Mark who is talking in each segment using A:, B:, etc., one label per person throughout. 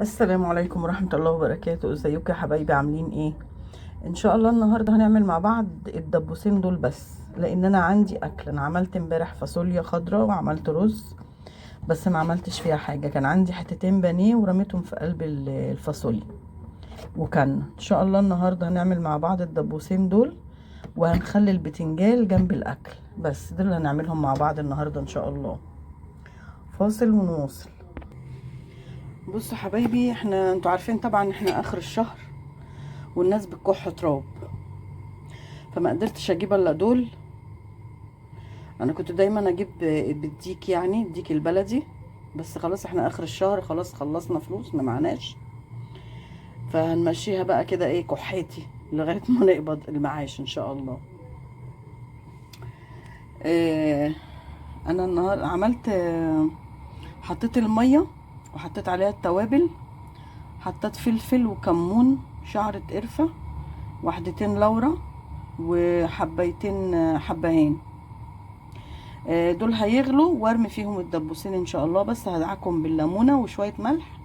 A: السلام عليكم ورحمة الله وبركاته. ازيكم يا حبايبي؟ عاملين ايه؟ ان شاء الله النهاردة هنعمل مع بعض الدبوسين دول، بس لان انا عندي اكل. انا عملت امبارح فاصوليا خضراء وعملت رز، بس ما عملتش فيها حاجة. كان عندي حتتين بانيه ورميتهم في قلب الفاصوليا. وكان ان شاء الله النهاردة هنعمل مع بعض الدبوسين دول، وهنخلي البتنجال جنب الاكل، بس دول اللي هنعملهم مع بعض النهاردة ان شاء الله. فاصل ونواصل. بصوا حبايبي، انتوا عارفين طبعا احنا اخر الشهر والناس بتكح تراب، فما قدرتش اجيب الا دول. انا كنت دايما اجيب بالديك، يعني الديك البلدي، بس خلاص احنا اخر الشهر، خلاص خلصنا فلوس، ما معناش، فهنمشيها بقى كده ايه كحيتي لغاية ما نقبض المعاش ان شاء الله. اه انا النهار عملت، حطيت المية وحطيت عليها التوابل، حطيت فلفل وكمون، شعرة قرفة، واحدتين لورا، وحبيتين حبهان. دول هيغلوا وارمي فيهم الدبوسين ان شاء الله، بس هدعكم بالليمونة وشوية ملح،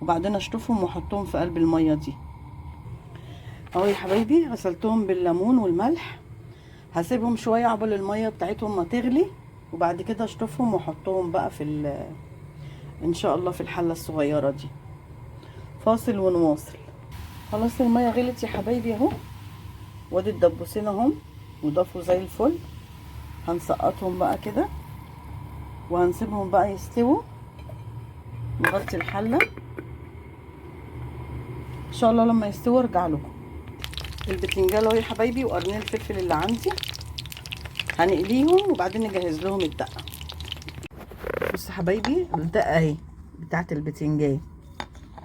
A: وبعدين اشطفهم واحطهم في قلب المية دي. اهو يا حبايبي غسلتهم بالليمون والملح، هسيبهم شوية عقبال المية بتاعتهم ما تغلي، وبعد كده اشطفهم واحطهم بقى في ان شاء الله في الحلة الصغيرة دي. فاصل ونواصل. خلاص المية غلت يا حبايبي اهو، وادي الدبوسين اهم وضافوا زي الفل. هنسقطهم بقى كده وهنسيبهم بقى يستووا. نغطي الحلة ان شاء الله، لما يستووا ارجع لكم. البتنجان اهو يا حبايبي، وقرنين الفلفل اللي عندي هنقليهم وبعدين نجهز لهم الدقة. بصوا حبايبي الدقة اهي بتاعت البتنجان،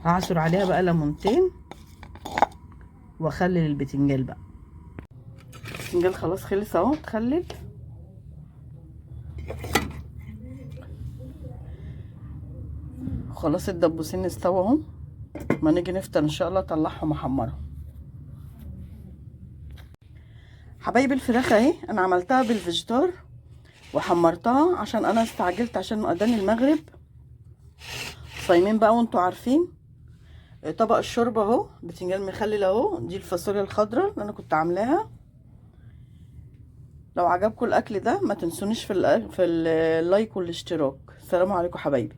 A: هعصر عليها بقى ليمونتين واخلل البتنجان بقى. البتنجان خلاص خلص اهو، اتخلل. خلاص الدبوسين استوى اهو، ما نيجي نفطر ان شاء الله اطلعهم احمرهم. حبايبي الفراخ اهي انا عملتها بالفيجيتار وحمرتها عشان انا استعجلت عشان اذان المغرب، صايمين بقى وانتوا عارفين. طبق الشوربة اهو، بتنجان مخلل اهو، دي الفاصوليا الخضراء اللي انا كنت عاملاها. لو عجبكم الاكل ده ما تنسونيش في ال like والاشتراك. السلام عليكم حبايبي.